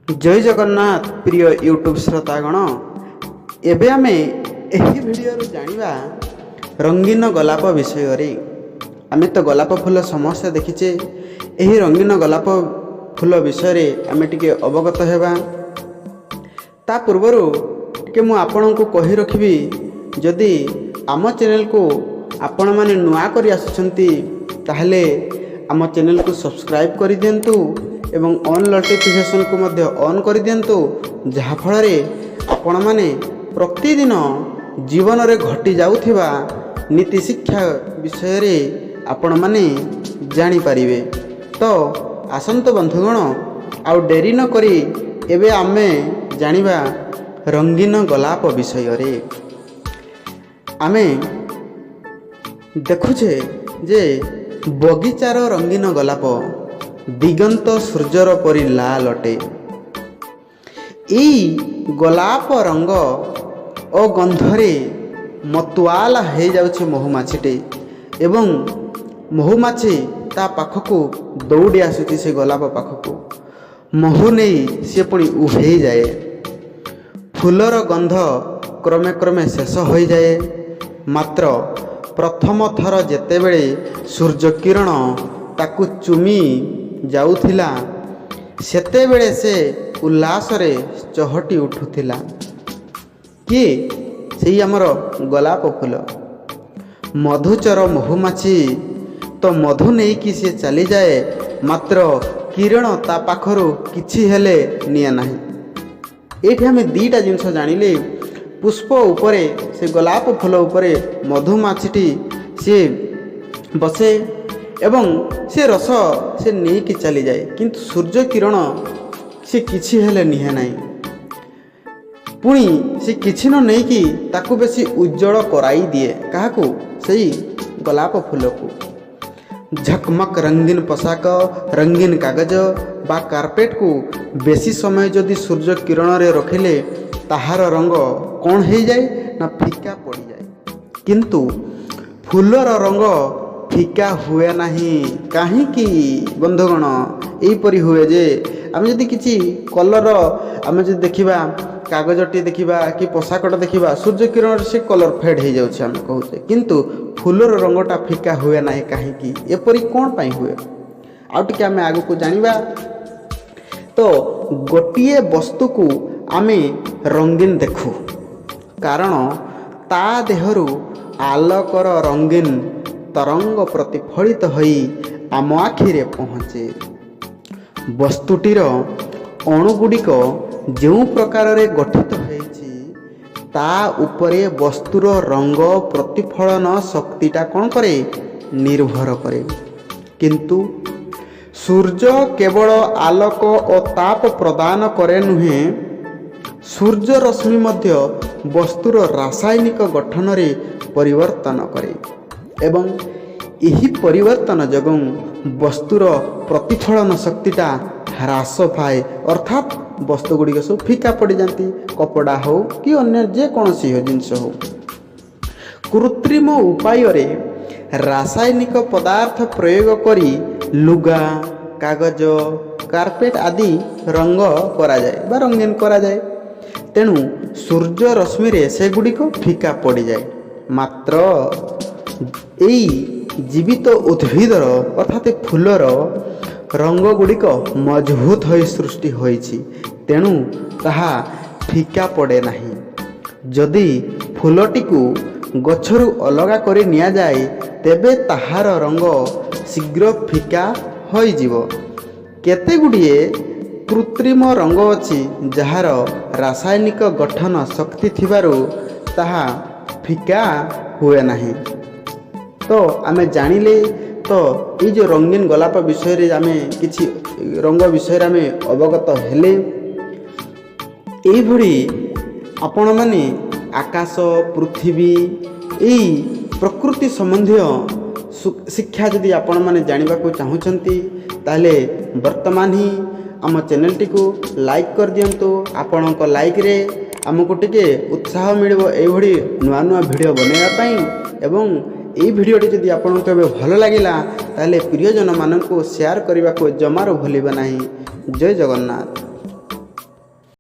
ଜୟ ଜଗନ୍ନାଥ ପ୍ରିୟ YouTube ଶ୍ରୋତାଗଣ। ଏବେ ଆମେ ଏହି ଭିଡ଼ିଓରୁ ଜାଣିବା ରଙ୍ଗୀନ ଗୋଲାପ ବିଷୟରେ। ଆମେ ତ ଗୋଲାପ ଫୁଲ ସମସ୍ତେ ଦେଖିଛେ। ଏହି ରଙ୍ଗୀନ ଗୋଲାପ ଫୁଲ ବିଷୟରେ ଆମେ ଟିକେ ଅବଗତ ହେବା। ତା ପୂର୍ବରୁ ଟିକେ ମୁଁ ଆପଣଙ୍କୁ କହି ରଖିବି, ଯଦି ଆମ ଚ୍ୟାନେଲକୁ ଆପଣମାନେ ନୂଆ କରି ଆସୁଛନ୍ତି, ତାହେଲେ ଆମ ଚ୍ୟାନେଲକୁ ସବସ୍କ୍ରାଇବ୍ କରିଦିଅନ୍ତୁ ଏବଂ ଅନ୍ ନୋଟିଫିକେସନ୍କୁ ମଧ୍ୟ ଅନ୍ କରିଦିଅନ୍ତୁ, ଯାହାଫଳରେ ଆପଣମାନେ ପ୍ରତିଦିନ ଜୀବନରେ ଘଟି ଯାଉଥିବା ନୀତି ଶିକ୍ଷା ବିଷୟରେ ଆପଣମାନେ ଜାଣିପାରିବେ। ତ ଆସନ୍ତୁ ବନ୍ଧୁଗଣ, ଆଉ ଡେରି ନକରି ଏବେ ଆମେ ଜାଣିବା ରଙ୍ଗୀନ ଗୋଲାପ ବିଷୟରେ। ଆମେ ଦେଖୁଛେ ଯେ ବଗିଚାର ରଙ୍ଗୀନ ଗୋଲାପ ଦିଗନ୍ତ ସୂର୍ଯ୍ୟର ପରି ଲାଲ ଅଟେ। ଏଇ ଗୋଲାପ ରଙ୍ଗ ଓ ଗନ୍ଧରେ ମତୁଆଲା ହେଇଯାଉଛି ମହୁମାଛିଟି ଏବଂ ମହୁମାଛି ତା ପାଖକୁ ଦୌଡ଼ି ଆସୁଛି। ସେ ଗୋଲାପ ପାଖକୁ ମହୁ ନେଇ ସିଏ ପୁଣି ଉଭେଇ ଯାଏ। ଫୁଲର ଗନ୍ଧ କ୍ରମେ କ୍ରମେ ଶେଷ ହୋଇଯାଏ। ମାତ୍ର ପ୍ରଥମ ଥର ଯେତେବେଳେ ସୂର୍ଯ୍ୟ କିରଣ ତାକୁ ଚୁମି ଯାଉଥିଲା, ସେତେବେଳେ ସେ ଉଲ୍ଲାସରେ ଚହଟି ଉଠୁଥିଲା। କିଏ? ସେଇ ଆମର ଗୋଲାପ ଫୁଲ। ମଧୁଚର ମହୁମାଛି ତ ମଧୁ ନେଇକି ସିଏ ଚାଲିଯାଏ, ମାତ୍ର କିରଣ ତା ପାଖରୁ କିଛି ହେଲେ ନିଏ ନାହିଁ। ଏଇଠି ଆମେ ଦୁଇଟା ଜିନିଷ ଜାଣିଲେ। ପୁଷ୍ପ ଉପରେ, ସେ ଗୋଲାପ ଫୁଲ ଉପରେ ମଧୁମାଛିଟି ସିଏ ବସେ ଏବଂ ସେ ରସ ସେ ନେଇକି ଚାଲିଯାଏ, କିନ୍ତୁ ସୂର୍ଯ୍ୟ କିରଣ ସେ କିଛି ହେଲେ ନିଏ ନାହିଁ। ପୁଣି ସେ କିଛି ନ ନେଇକି ତାକୁ ବେଶୀ ଉଜ୍ଜଳ କରାଇ ଦିଏ। କାହାକୁ? ସେଇ ଗୋଲାପ ଫୁଲକୁ। ଝକମକ ରଙ୍ଗୀନ ପୋଷାକ, ରଙ୍ଗୀନ କାଗଜ ବା କାର୍ପେଟକୁ ବେଶୀ ସମୟ ଯଦି ସୂର୍ଯ୍ୟ କିରଣରେ ରଖିଲେ ତାହାର ରଙ୍ଗ କ'ଣ ହେଇଯାଏ ନା ଫିକା ପଡ଼ିଯାଏ। କିନ୍ତୁ ଫୁଲର ରଙ୍ଗ ଫିକା ହୁଏ ନାହିଁ। କାହିଁକି ବନ୍ଧୁଗଣ ଏହିପରି ହୁଏ ଯେ ଆମେ ଯଦି କିଛି କଲର୍, ଆମେ ଯଦି ଦେଖିବା, କାଗଜଟି ଦେଖିବା କି ପୋଷାକଟା ଦେଖିବା, ସୂର୍ଯ୍ୟ କିରଣରେ ସେ କଲର୍ ଫେଡ଼୍ ହେଇଯାଉଛି ଆମେ କହୁଛେ, କିନ୍ତୁ ଫୁଲର ରଙ୍ଗଟା ଫିକା ହୁଏ ନାହିଁ କାହିଁକି? ଏପରି କ'ଣ ପାଇଁ ହୁଏ? ଆଉ ଟିକେ ଆମେ ଆଗକୁ ଜାଣିବା। ତ ଗୋଟିଏ ବସ୍ତୁକୁ ଆମେ ରଙ୍ଗୀନ ଦେଖୁ, କାରଣ ତା ଦେହରୁ ଆଲୋକର ରଙ୍ଗୀନ ତରଙ୍ଗ ପ୍ରତିଫଳିତ ହୋଇ ଆମ ଆଖିରେ ପହଞ୍ଚେ। ବସ୍ତୁଟିର ଅଣୁଗୁଡ଼ିକ ଯେଉଁ ପ୍ରକାରରେ ଗଠିତ ହୋଇଛି, ତା ଉପରେ ବସ୍ତୁର ରଙ୍ଗ ପ୍ରତିଫଳନ ଶକ୍ତିଟା କ'ଣ କରେ? ନିର୍ଭର କରେ। କିନ୍ତୁ ସୂର୍ଯ୍ୟ କେବଳ ଆଲୋକ ଓ ତାପ ପ୍ରଦାନ କରେ ନୁହେଁ, ସୂର୍ଯ୍ୟ ରଶ୍ମି ମଧ୍ୟ ବସ୍ତୁର ରାସାୟନିକ ଗଠନରେ ପରିବର୍ତ୍ତନ କରେ ଏବଂ ଏହି ପରିବର୍ତ୍ତନ ଯୋଗୁଁ ବସ୍ତୁର ପ୍ରତିଫଳନ ଶକ୍ତିଟା ହ୍ରାସ ପାଏ। ଅର୍ଥାତ୍ ବସ୍ତୁ ଗୁଡ଼ିକ ସବୁ ଫିକା ପଡ଼ିଯାନ୍ତି, କପଡ଼ା ହେଉ କି ଅନ୍ୟ ଯେକୌଣସି ଜିନିଷ ହେଉ। କୃତ୍ରିମ ଉପାୟରେ ରାସାୟନିକ ପଦାର୍ଥ ପ୍ରୟୋଗ କରି ଲୁଗା, କାଗଜ, କାର୍ପେଟ ଆଦି ରଙ୍ଗ କରାଯାଏ ବା ରଙ୍ଗୀନ କରାଯାଏ। ତେଣୁ ସୂର୍ଯ୍ୟ ରଶ୍ମିରେ ସେଗୁଡ଼ିକ ଫିକା ପଡ଼ିଯାଏ। ମାତ୍ର ଏଇ ଜୀବିତ ଉଦ୍ଭିଦର, ଅର୍ଥାତ୍ ଫୁଲର ରଙ୍ଗ ଗୁଡ଼ିକ ମଜବୁତ ହୋଇ ସୃଷ୍ଟି ହୋଇଛି, ତେଣୁ ତାହା ଫିକା ପଡ଼େ ନାହିଁ। ଯଦି ଫୁଲଟିକୁ ଗଛରୁ ଅଲଗା କରି ନିଆଯାଏ, ତେବେ ତାହାର ରଙ୍ଗ ଶୀଘ୍ର ଫିକା ହୋଇଯିବ। କେତେ ଗୁଡ଼ିଏ କୃତ୍ରିମ ରଙ୍ଗ ଅଛି, ଯାହାର ରାସାୟନିକ ଗଠନ ଶକ୍ତି ଥିବାରୁ ତାହା ଫିକା ହୁଏ ନାହିଁ। ତ ଆମେ ଜାଣିଲେ ତ, ଏଇ ଯେଉଁ ରଙ୍ଗୀନ ଗୋଲାପ ବିଷୟରେ ଆମେ କିଛି ରଙ୍ଗ ବିଷୟରେ ଆମେ ଅବଗତ ହେଲେ। ଏଇଭଳି ଆପଣମାନେ ଆକାଶ, ପୃଥିବୀ, ଏଇ ପ୍ରକୃତି ସମ୍ବନ୍ଧୀୟ ଶିକ୍ଷା ଯଦି ଆପଣମାନେ ଜାଣିବାକୁ ଚାହୁଁଛନ୍ତି, ତାହେଲେ ବର୍ତ୍ତମାନ ହିଁ ଆମ ଚ୍ୟାନେଲଟିକୁ ଲାଇକ୍ କରିଦିଅନ୍ତୁ। ଆପଣଙ୍କ ଲାଇକ୍ରେ ଆମକୁ ଟିକେ ଉତ୍ସାହ ମିଳିବ ଏଇଭଳି ନୂଆ ନୂଆ ଭିଡ଼ିଓ ବନେଇବା ପାଇଁ। ଏବଂ ଏଇ ଭିଡ଼ିଓଟି ଯଦି ଆପଣଙ୍କୁ ଏବେ ଭଲ ଲାଗିଲା, ତାହେଲେ ପ୍ରିୟଜନମାନଙ୍କୁ ସେୟାର କରିବାକୁ ଜମାରୁ ଭୁଲିବେ ନାହିଁ। ଜୟ ଜଗନ୍ନାଥ।